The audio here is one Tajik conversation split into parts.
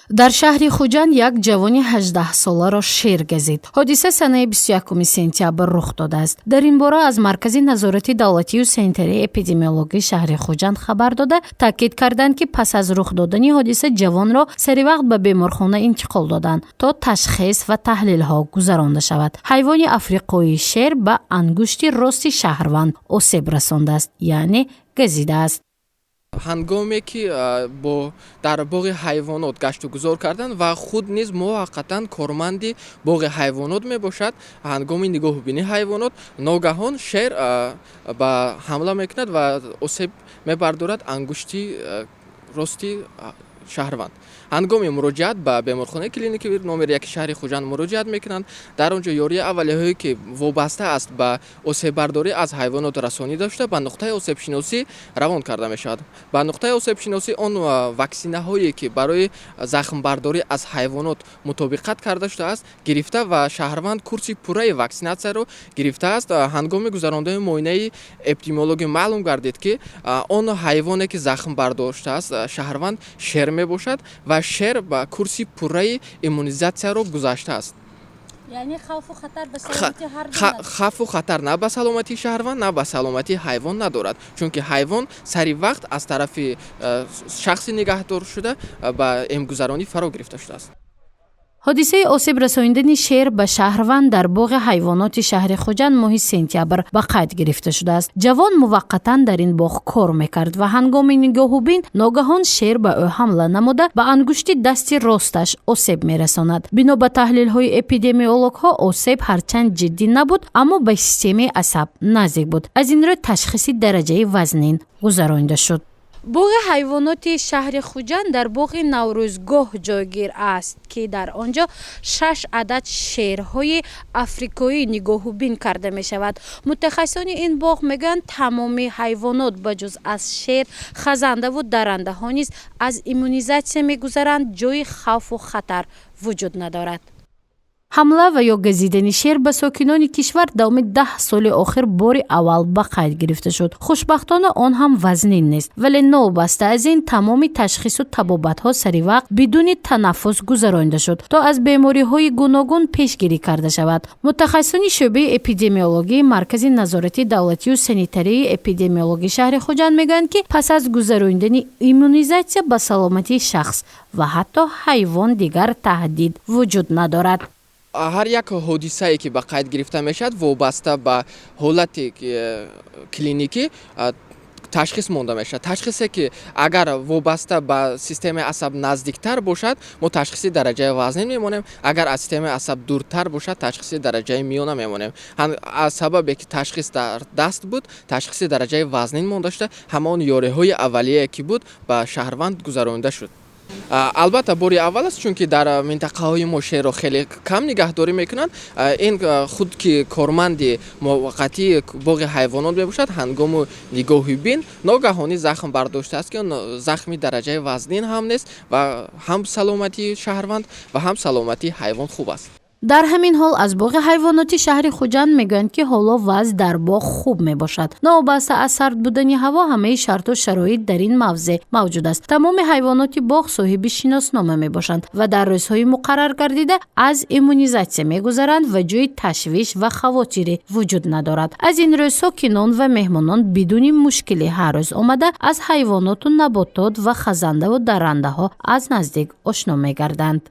Дар шаҳри Хуҷанд як ҷавони 18-соларо шер газид. Ҳодиса санаи 21 сентябр рух додааст. Дар ин бора аз Маркази назорати давлатию санитарии эпидемиологии шаҳри Хуҷанд хабар дода, таъкид карданд, ки пас аз рух додани ҳодиса ҷавонро саривақт ба беморхона интиқол доданд, то ташхис ва таҳлилҳо гузаронда шавад. Ҳайвони африқоии шер ба ангушти рости шаҳрванд осеб расондааст, яъне газидааст. Ҳангоме ки бо дар боғи ҳайвонот гаштугузор карданд ва худ низ муваққатан корманди боғи ҳайвонот мебошад, ҳангоми нигоҳубинии ҳайвонот ногаҳон шер ба ҳамла мекунад ва осеб мебардорад ангушти рости шаҳрванд. Ҳангоми муроҷиат ба беморхонаи клиникии номери 1 шаҳри Хуҷанд муроҷиат мекунанд. Дар он ҷо ёрии аввалияҳое, ки вобаста аст ба осеббардорӣ аз ҳайвонот, расонида шуда, ба нуқтаи осебшиносӣ равон карда мешавад. Ба нуқтаи осебшиносӣ он ваксинаҳое, ки барои захмбардорӣ аз ҳайвонот мутобиқат карда шудааст, гирифта ва шаҳрванд курси пурраи ваксинатсияро гирифтааст. Ҳангоми гузарондани муоинаи эпидемиологӣ маълум гардид, ки он ҳайвоне, ки захм бардоштааст шаҳрванд, шер мебошад ва шер ба курси пурраи иммунизатсияро гузаштааст. Яъне хавфу хатар ба саломатии ҳар Хавфу хатар на ба саломатии шаҳрванд, на ба саломатии ҳайвон надорад, чунки ҳайвон сари вақт аз тарафи шахси нигаҳдоршуда ба эмгузаронӣ фаро гирифта шудааст. Ҳодисаи осеб расонидани шер ба шаҳрванд дар боғи ҳайвоноти шаҳри Хуҷанд моҳи сентябр ба қайд гирифта шудааст. Ҷавон муваққатан дар ин боғ кор мекард ва ҳангоми нигоҳубин ногаҳон шер ба ӯ ҳамла намуда, ба ангушти дасти росташ осеб мерасонад. Бино ба таҳлилҳои эпидемиологҳо, осеб ҳарчанд ҷиддӣ набуд, аммо ба системаи асаб наздик буд. Аз ин рӯ ташхиси дараҷаи вазнин гузаронида шуд. Боғи ҳайвоноти шаҳри Хуҷанд дар боғи Наврӯзгоҳ ҷойгир аст, ки дар он ҷо шаш адад шерҳои африкоӣ нигоҳубин карда мешавад. Мутахассисони ин боғ мегӯянд, тамоми ҳайвонот, ба ҷуз аз шер, хазандаву дарандаҳо низ аз иммунизатсия мегузаранд, ҷои хавфу хатар вуҷуд надорад. Ҳамла ва ё газидани шер ба сокинони кишвар давоми 10 соли охир бори аввал ба қайд гирифта шуд. Хушбахтона, он ҳам вазнин нест, вале новобаста аз ин тамоми ташхису табобатҳо саривақт, бидуни танаффус гузаронида шуд, то аз бемориҳои гуногун пешгирӣ карда шавад. Мутахассисони шӯъбаи эпидемиологии Маркази назорати давлатию санитарии эпидемиологии шаҳри Хуҷанд мегӯянд, ки пас аз гузаронидани иммунизатсия ба саломатии шахс ва ҳатто ҳайвон дигар таҳдид вуҷуд надорад. Ҳар як ҳодисае, ки ба қайд гирифта мешавад, вобаста ба ҳолати клиникӣ ташхис монда мешавад. Ташхисе, ки агар вобаста ба системаи асаб наздиктар бошад, мо ташхиси дараҷаи вазнин мемонем, агар аз системаи асаб дуртар бошад, ташхиси дараҷаи миёна мемонем. Аз сабабе ки ташхис дар даст буд, ташхиси дараҷаи вазнин монда шуда, ҳамон ёриҳои аввалие, ки буд, ба шаҳрванд гузаронида шуд. Албатта, бори аввал аст, чунки дар минтақаҳои мо шерро хеле кам нигаҳдорӣ мекунанд. Ин худ, ки корманди муваққатии боғи ҳайвонот мебошад, ҳангому нигоҳубин ногаҳонӣ захм бардоштааст, ки он захми дараҷаи вазнин ҳам нест ва ҳам саломатии шаҳрванд ва ҳам саломатии ҳайвон хуб аст. Дар ҳамин ҳол аз боғи ҳайвоноти шаҳри Хуҷанд мегӯянд, ки ҳоло вазъ дар боғ хуб мебошад. Новобаста аз сард будани ҳаво, ҳамаи шарту шароит дар ин мавзеъ мавҷуд аст. Тамоми ҳайвоноти боғ соҳиби шиноснома мебошанд ва дар рӯзҳои муқаррар гардида аз иммунизатсия мегузаранд ва ҷои ташвиш ва хавотирӣ вуҷуд надорад. Аз ин рӯ сокинон ва меҳмонон бидуни мушкилӣ ҳар рӯз омада, аз ҳайвоноту наботот ва хазандаву дарандаҳо аз наздик ошно мегарданд.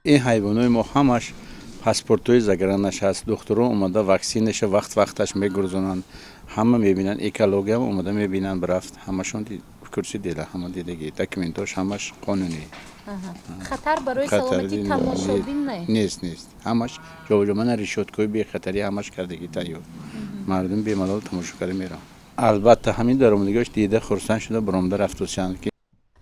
Ин ҳайвонои мо ҳамаш паспортҳои загранаш ҳаст. Духтурон омада, ваксинаша вақт вақташ мегурзонанд, ҳама мебинанд, экологиям омада мебинанд. Бирафт, ҳамашон курси дила, ҳама дидагӣ, документош ҳамаш қонунӣ. Хатар барои саломатии тамошобин не? Нест, нест, ҳамаш ҷобаҷо. Мана, решёткаҳои бехатарӣ ҳамаш кардагӣ, тайёр, мардум бемалол тамошо карда мераванд. Албатта, ҳамин даромадгоҳш дида, хурсанд шуда, баромада рафтосиянд ки.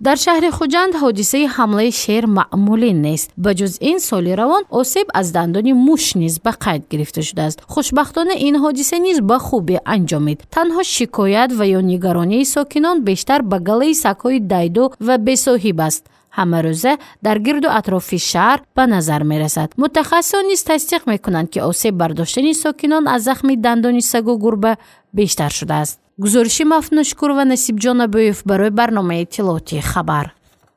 Дар шаҳри Хуҷанд ҳодисаи ҳамлаи шер маъмулӣ нест. Ба ҷуз ин, соли равон осеб аз дандони муш низ ба қайд гирифта шудааст. Хушбахтона, ин ҳодиса низ ба хубӣ анҷомид. Танҳо шикоят ва ё нигаронии сокинон бештар ба галаи сагҳои дайду ва бесоҳиб аст, ҳамарӯза дар гирду атрофи шаҳр ба назар мерасад. Мутахассисон низ тасдиқ мекунанд, ки осеб бардоштани сокинон аз захми дандони сагу гурба бештар шудааст. Гузориши Мафнушкур ва Насибҷон Абӯев барои барномаи иттилоотии «Хабар».